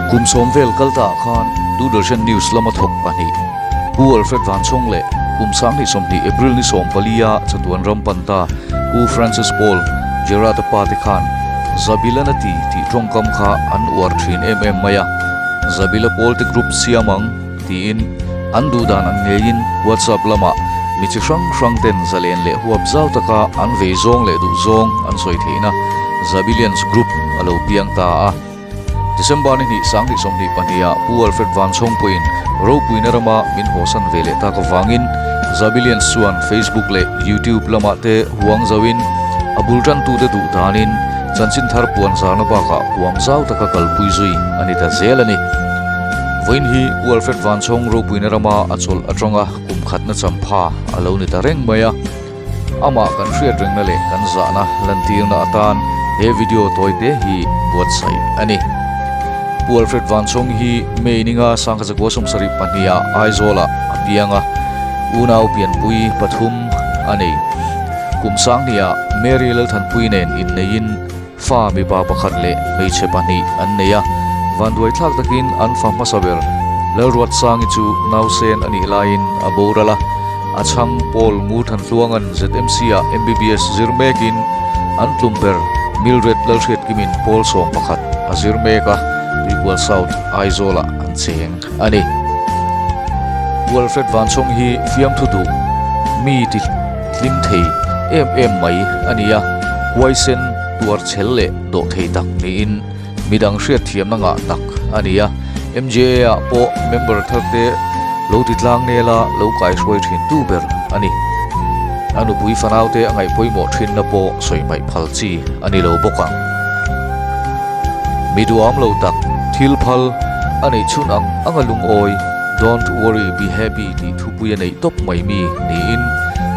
Kum sawm vel kal ta ah khan Doordarshan News lama thawk pahnih Pu Alfred Vanchhawng leh kum 2020 April ni 14 a chatuan ram pan ta Pu Francis Paul Gerard-a pa te khan Zabilana ti tih tawngkam kha an uar thin em em mai a, Zabila pawl te group siam ang tiin an duh dan ang ngeiin WhatsApp lamah mi chi hrang hrang ten zalen leh huap zau taka an vei zawng leh duh zawng an sawi theihna Zabilians group a lo piang ta a. December ni hnih 2022 ah Pu Alfred Vanchhawng pawhin ropuina rama min hawsan ve leh tak avangin Zabilians chuan Facebook leh YouTube lamah te huang zauhin a bul tantute duh danin chanchin thar puan zarna bakah huang zau taka kalpui zui a ni ta zel a ni. Vawiin hi Pu Alfred Vanchhawng ropuina rama a chawlh atanga kum khatna champha a lo ni ta reng mai a. Amah kan hriat rengna leh kan zahna lantirna atan he video tawi te hi buatsaih a ni. Pu Alfred Vanchhawng hi May ninga Sangkhachakuaa 72 ah Aizawlah a piang a, unau pianpui pathum a nei. Kum sanghnih ah Mary Lalthanpui nen inneihin fa mipa pakhat leh hmeichhe pahnih an nei a, vanduai thlak takin an fa hmasa ber Lalruatsangi chu nausen a nih laiin a boral a, a chhang Paul Ngurthantluanga'n ZMC-ah MBBS zir mekin an tlum ber Mildred Lalhriatkimin Paul 11 a zir mek a, Tuikual South, Aizawlah an cheng a ni. Pu Alfred Vanchhawng hi fiamthu duh mi ti hlim thei em em mai a ni a, huaisen tuar chhel leh dawh thei tak niin midang hriatthiamna ngah tak a ni a. MJA ah pawh member thar te lo ti tlang nela lo kaihruai thin tu ber a ni. A nupui fanau te a ngaih pawimawh thinna pawh sawi hmaih phal chi a ni lo bawk ang. Mi duham lo tak, thil phal a neih chhun ang anga lungawi, Don't worry, be happy tih thupui a neih tawp mai mi niin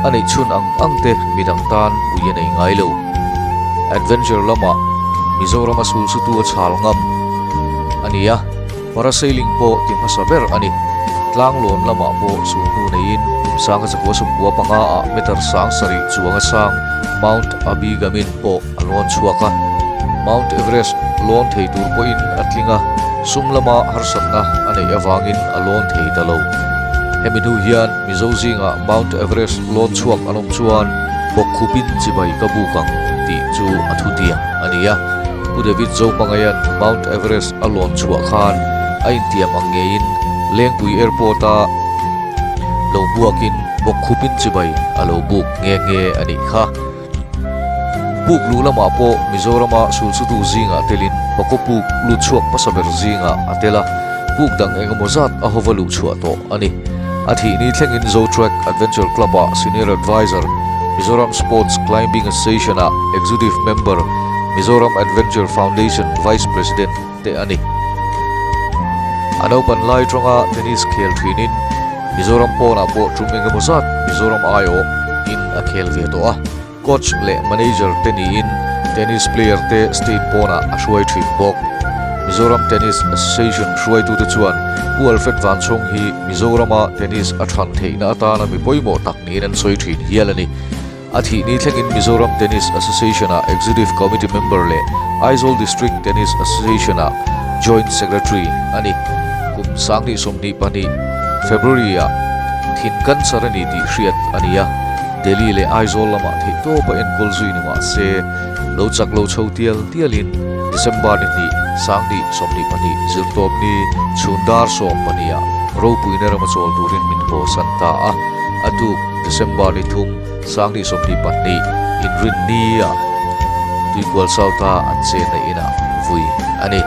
a neih chhun ang ang te midang tan ui a nei ngai lo. Adventure lamah Mizoram a sul sutu a chhal ngam a ni a, parasailing pawh ti hmasa ber a ni. Tlanglawn lamah pawh sul hnu neiin kum 1995 ah meter 7,000 chuang a sang Mount Abigamin pawh a lawn chhuak a, Mount Everest lawn thei tur pawhin a tling a, sum lama harsatna a neih avangin a lawn thei ta lo. Hemi hnu hian Mizo zingah Mount Everest lawn chhuak an awm chuan bawkkhupin chibai ka buk ang tih chu a thutiang a ni a. Pu David Zohmangaia'n Mount Everest a lawn chhuah khan a intiam ang ngeiin Lengpui Airport-a lo hmuakin bawkkhupin chibai a lo buk nghe nghe a nih kha. Puk luh lamah pawh Mizorama sulsutu zingah telin Pakaw puk lut chhuak hmasa ber zingah a tel a, puk dang engemaw zat a hova luh chhuah tawh a ni. A thih ni thlengin Zotrack Adventure Club-ah Senior Advisor, Mizoram Sports Climbing Association-ah Executive Member, Mizoram Adventure Foundation Vice President te a ni. A naupan lai tawnga tennis khel thinin Mizoram pawnah pawh tum engemaw zat Mizoram aiawh in a khel ve tawh a, coach leh manager te niin tennis player te state pawnah a hruai thin bawk. Mizoram Tennis Association hruaitute chuan Pu Alfred Vanchhawng hi Mizorama tennis a than theihna atana mi pawimawh tak niin an sawi thin hial a ni. A thih ni thlengin Mizoram Tennis Association-ah Executive Committee member leh Aizawl District Tennis Association-ah Joint Secretary a ni. Kum 2022 February-ah thin cancer a ni tih hriat a ni a, Delhi leh Aizawl lamah theihtawp a enkawl zui ni mah se, lo chak lo chho tial tialin December ni hnih, 2022 zirtawp ni chhun dar 12 ah ropuina rama chawl turin min hawsan ta a, a tuk December ni thum, 2022 inrinnia Tuikual South-a an chenna inah vui a ni.